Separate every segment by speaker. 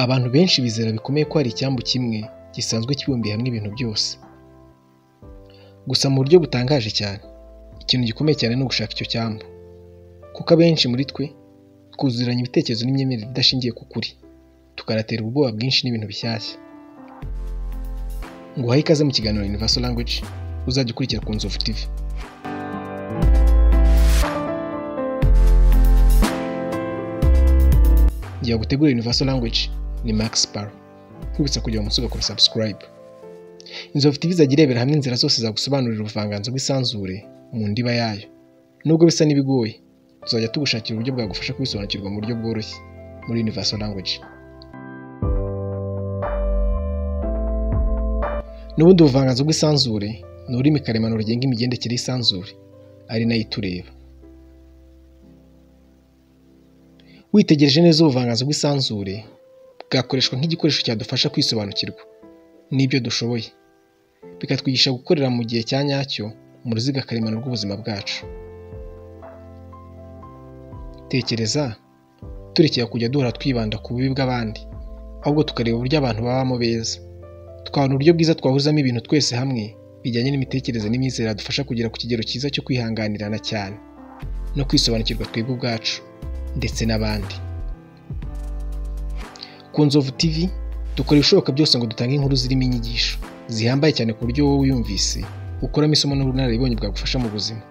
Speaker 1: Abantu benshi bizera bikomeye ko hari icyambu kimwe gisanzwe kibumbiye hamwe ibintu byose. Gusa mu buryo butangaje cyane, ikintu gikomeye cyane ni ugushaka icyo cyambu. Kuko abenshi muri twe twuzuranye ibitekerezo n'imyemerere idashingiye ku kuri, tukanatera ubwoba bwinshi n'ibintu bishyashya. Nguhaye ikaze mu kiganiro Universal Language uzajya ukurikira ku Nzovu TV. Ngiye gutegura Universal Language ni Max Paro. Nkwibutsa kujya munsi ugakora subscribe. Inzovu TV izajya irebera hamwe inzira zose zagusobanurira ubuvanganzo bw'isanzure mu ndiba yayo. Nubwo bisa n'ibigoye, tuzajya tugushakira uburyo bwagufasha kubisobanukirwa mu buryo bworoshye muri Universal Language. N'ubundi ubuvanganzo bw'isanzure ni ururimi karemano rugenga imigendekere y'isanzure, ari nayo itureba. Witegereje neza ubuvanganzo bw'isanzure bwakoreshwa nk'igikoresho cyadufasha kwisobanukirwa n'ibyo dushoboye, bikatwigisha gukorera mu gihe cya nyacyo mu ruziga karemano rw'ubuzima bwacu. Tekereza turekera kujya duhora twibanda ku bubi bw'abandi, ahubwo tukareba uburyo abantu babamo beza. Twabona uburyo bwiza twahuzamo ibintu twese hamwe bijyanye n'imitekerereze n'imyizerere yadufasha kugera ku kigero cyiza cyo kwihanganirana cyane no kwisobanukirwa twebwe ubwacu ndetse n'abandi. Ku Nzovu TV dukora ibishoboka byose ngo dutange inkuru zirimo inyigisho zihambaye cyane ku buryo wowe wiyumvise ukuramo isomo n'ubunararibonye bwagufasha mu buzima.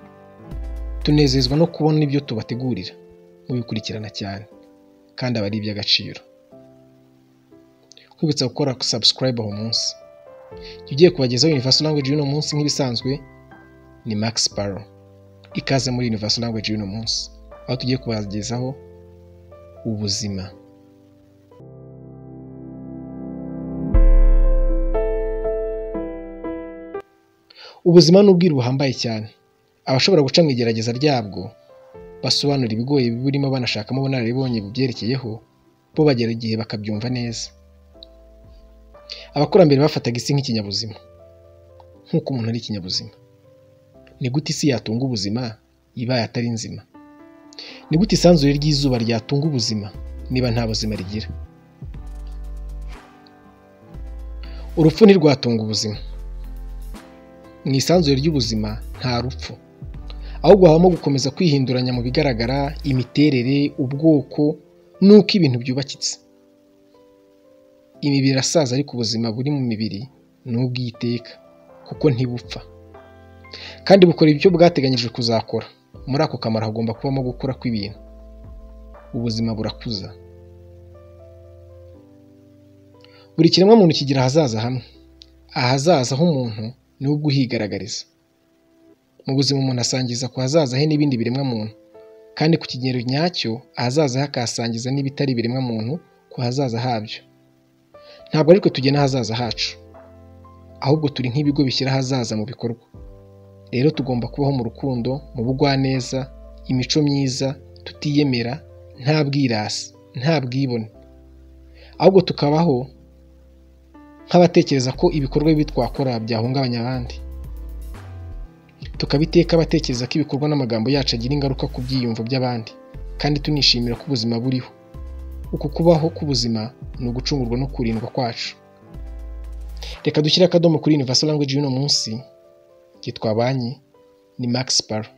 Speaker 1: Tunezezwa no kubona ibyo tubategurira mubikurikirana cyane kandi aba ari iby'agaciro. Nkwibutsa gukora subscribe aho munsi. Ugiye kubagezaho Universal Language y'uno munsi nk'ibisanzwe ni Max Paro. Ikaze muri Universal Language y'uno munsi aho tugiye kubagezaho ubuzima. Ubuzima ni ubwiru buhambaye cyane. Abashobora guca mu igerageza ryabwo basobanura ibigoye burimo banashakamo ubunararibonye bubyerekeyeho, bo bagera igihe bakabyumva neza. Abakurambere bafataga isi nk'ikinyabuzima, nk'uko umuntu ari ikinyabuzima. Ni gute isi yatunga ubuzima ibaye atari nzima? Ni gute isanzure ry'izuba ryatunga ubuzima niba nta buzima rigira? Urupfu ntirwatunga ubuzima. Mu isanzure ry'ubuzima nta rupfu, ahubwo habamo gukomeza kwihinduranya mu bigaragara, imiterere, ubwoko n'uko ibintu byubakitse. Imibiri irasaza ariko ubuzima buri mu mibiri ni ubw'iteka kuko ntibupfa, kandi bukora ibyo bwateganyijwe kuzakora. Muri ako kamaro hagomba kubamo gukura kw'ibintu. Ubuzima burakuza. Buri kiremwamuntu kigira ahazaza hamwe. Ahazaza h'umuntu ni ubwo uhigaragariza. Mu buzima umuntu asangiza ku hazaza he n'ibindi biremwamuntu, kandi ku kigero nyacyo ahazaza he akahasangiza n'ibitari ibiremwamuntu ku hazaza habyo. Ntabwo ariko tugena ahazaza hacu, ahubwo turi nk'ibigo bishyira ahazaza mu bikorwa. Rero tugomba kubaho mu rukundo, mu bugwaneza, imico myiza, tutiyemera, nta bwirasi, nta bwibone, ahubwo tukabaho nk'abatekereza ko ibikorwa bibi twakora byahungabanya abandi. Tukabiteka abatekereza ko ibikorwa n'amagambo yacu agira ingaruka ku byiyumvo by'abandi, kandi tunishimira ko ubuzima buriho. Uku kubaho k'ubuzima ni ugucungurwa no kurindwa kwacu. Reka dushyire akadomo kuri Universal Language y'uno munsi. Igihe twabanye ni Max Paro.